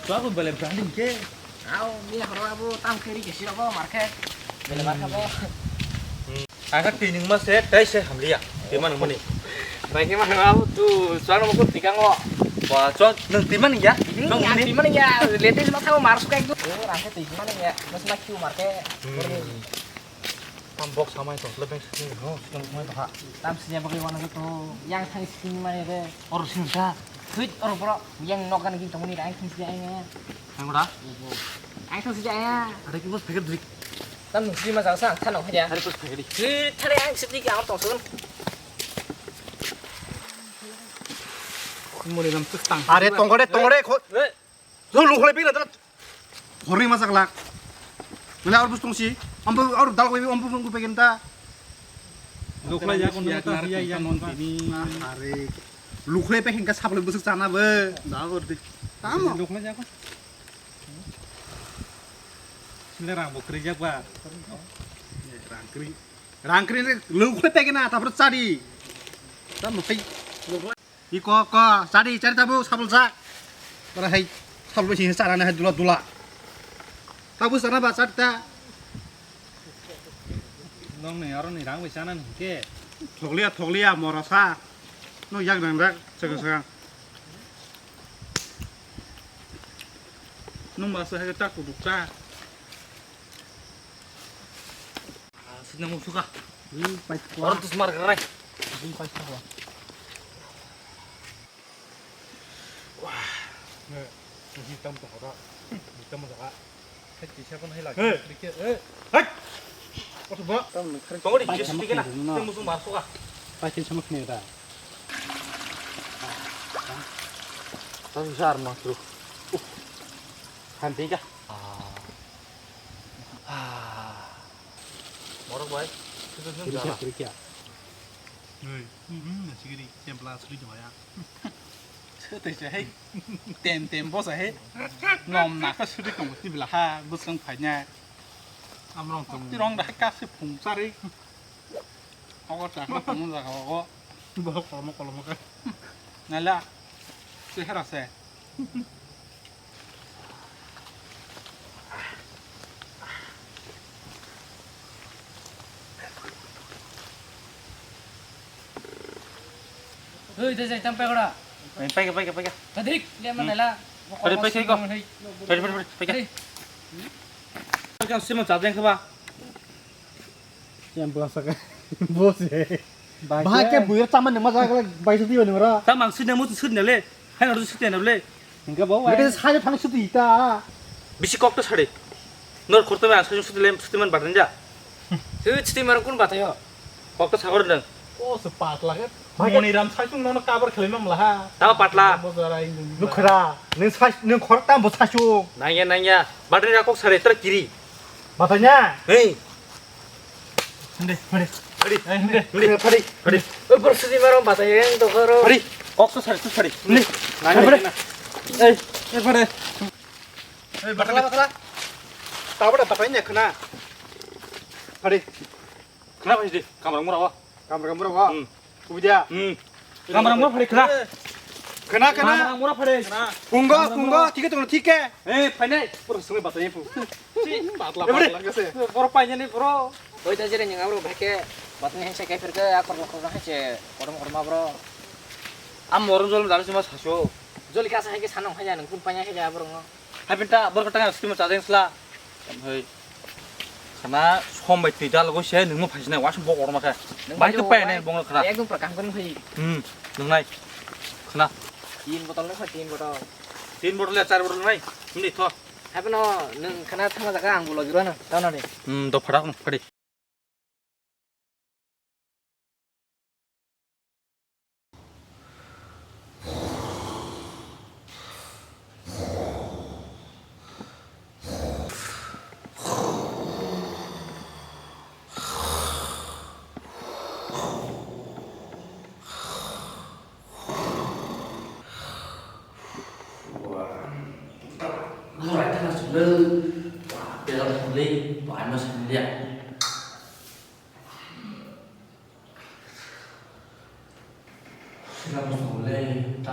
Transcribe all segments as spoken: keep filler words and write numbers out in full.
Chwla ko bele branding ke. Au, mi horo abo tam kiri ke siro ko market. Bele market bo. Aka tining ma se tai se hamliya. Timan mani. Bai ke ma abo tu chwla mo ko tikang o. Wa chwla nang timan ya. Nang mani. Timan ya. Latest ma thabo mars ka ekdom. Rang ke timan ya. Mas ma kiu market. Tam bok samai to, lebeng sini, no, sini mai to ha. Tam sini apa kau mana tu? Yang sang sini mana deh? Or sini ta. Sweet or bro, yang nokan gini tongni rang sini aja. Yang udah? Yang sini aja. Ada kibus pakai drik. Tam sini masa sang, tanah aja. Ada kibus pakai drik. Sini tadi yang sini yang tong sun. Muni nam tus tang. Are tongkore, tongkore, kho. Eh. Lu, lu kholai pegna tala. Horni masa kelak. Mela aur bus tongsi. Ambo aur dal koi ambo bung pegin ta. Lu kholai ya kon ta ya ya non tini. Are. Lu kholai pegin ka saple bus chana be. Da hor di. Tamo. Lu kholai ya kon. Sile rang bo kri jak ba. Rang kri. Rang kri lu kholai pegin na tapor chadi. Tamo kai. Iko ko chari chari tabu sabul sak. Bara hai sabul sing chara na hai dula dula. Tabu sana ba charta. Nong ni aro ni rang bai sana ni ke. Thokliya thokliya morasa. No yak nang rak saka saka. Nung masa hai tak kuduk ta. Ah, sini mau suka. Ini pas kuah. Orang tuh smart keren. Ini pas kuah. Wah. Ini hitam tuh kota. Hitam tuh kak. Hai, bisa pun hai lagi. Hei. Sedikit. Eh. Hai. Kau coba. Tunggu di, bisa sedikit lah. Ini musuh masuk ah. Pas sama kena dah. Tapi besar mas bro. Uh. Hanti kah? Ah. Ah. Morok bai, kisa kisa jala. Kiri kya? Oi, hmm, hmm, nasi kiri, templa suri jala ya. Sete se hei, tem tem bosa hei. Nom na ka suri kong ti bila ha, bus kong phanya. Amrong tong. Ti rong da ka se phung sari. Ogo ta ka phung da ogo. Bo kolomo kolomo ka. Nala. Se hera se. Hei, dai, dai, tam pegora. Paika, paika, paika. Kadrik, lihat mana lah. Pari, paika, iko. Pari, pari, pari, paika. Paika, sima chajeng kaba. Yang belakang. Bos ya. Bahai ke buyar taman ni masa kalau baisa tiba ni mara. Tamang sini mutu sini le. Hai nor sini le. Hingke bo. Mete sai phang suti ta. Bisi kok to sade. Nor khorto ba sai suti le suti man badan ja. Suti suti mar kun batayo. Kok to sagor dang. O se patla ke. Moni ram sai sung nono kabar khlai mam laha. Ta patla. Bo jara indung. Nukhra. Nung sai nung khor tam bo sai sung. Nangya nangya. Badan ja kok sade tra kiri. Batanya. Hei. Hende, hende. Hadi. Eh, hende. Hadi. Hadi. Hadi. Oi, bor sudi maro batanya yang to koro. Hadi. Kok to sari, to sari. Hende. Nang hadi. Eh, eh, pare. Eh, batala, batala. Tabada batanya kena. Hadi. Kena apa sih? Kamar murah, wah. Kamar murah, wah. Hmm. Ubidia. Hmm. Kamar mura phari khna. Khna, khna. Kamar mura phari. Pungo, pungo, thike tongno thike. Eh, phainai. Pura sungwi batani pu. Batla, batla kase. Boro painani boro. Oi ta jere nyang abro bheke batani hense kai phirke akor akor na hense korom korom abro. Am morom jolom dalo sima saso. Joli kasa hai ke sanong hai ya nang kun painai hai ya abro ngo. Hai penta bor kata ngai sima chajeng sla. Hai. Khana som bai twi dal go se nungmo phaisina wa sum bok orma kha. Bai to pai nai bong khana. Ekdom pura kam kon phai. Hmm. Nungnai. Khana. Tin botol nai tin botol. Tin botol ya char botol nai. Himni tho. Hai pano nung khana thama jaga ang bulo giro na. Tao na ni. Hmm, do phada phadi. Burai thana sumle, ba, bela thumle, ba, ano sumle. Sila mo sumle, ta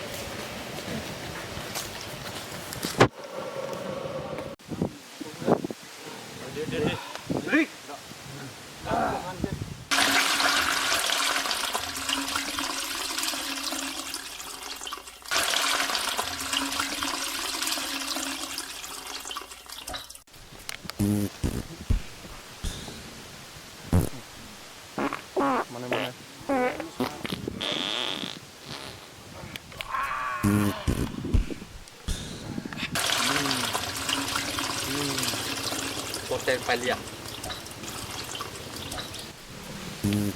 Mane, mane. Hotel Palia. Continue,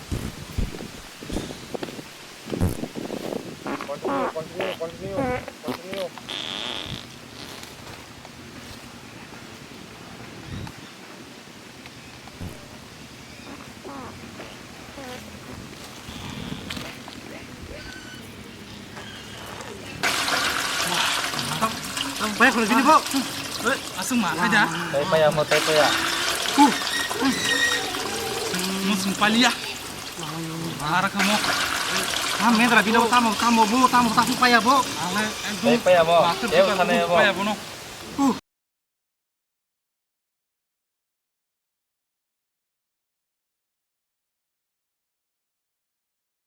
continue, continue, continue. Tam, tam, paya khulai bini bo. Eh, asung ma, aja. Tai paya mo, tai paya. Huh. Mo sung palia. Ara kamo. Tam mendra bini bo, tamo, tamo bo, tamo, tamo paya bo. Ale, ekdom. Tai paya mo. Master Ew juga thane bo. Paya bo no.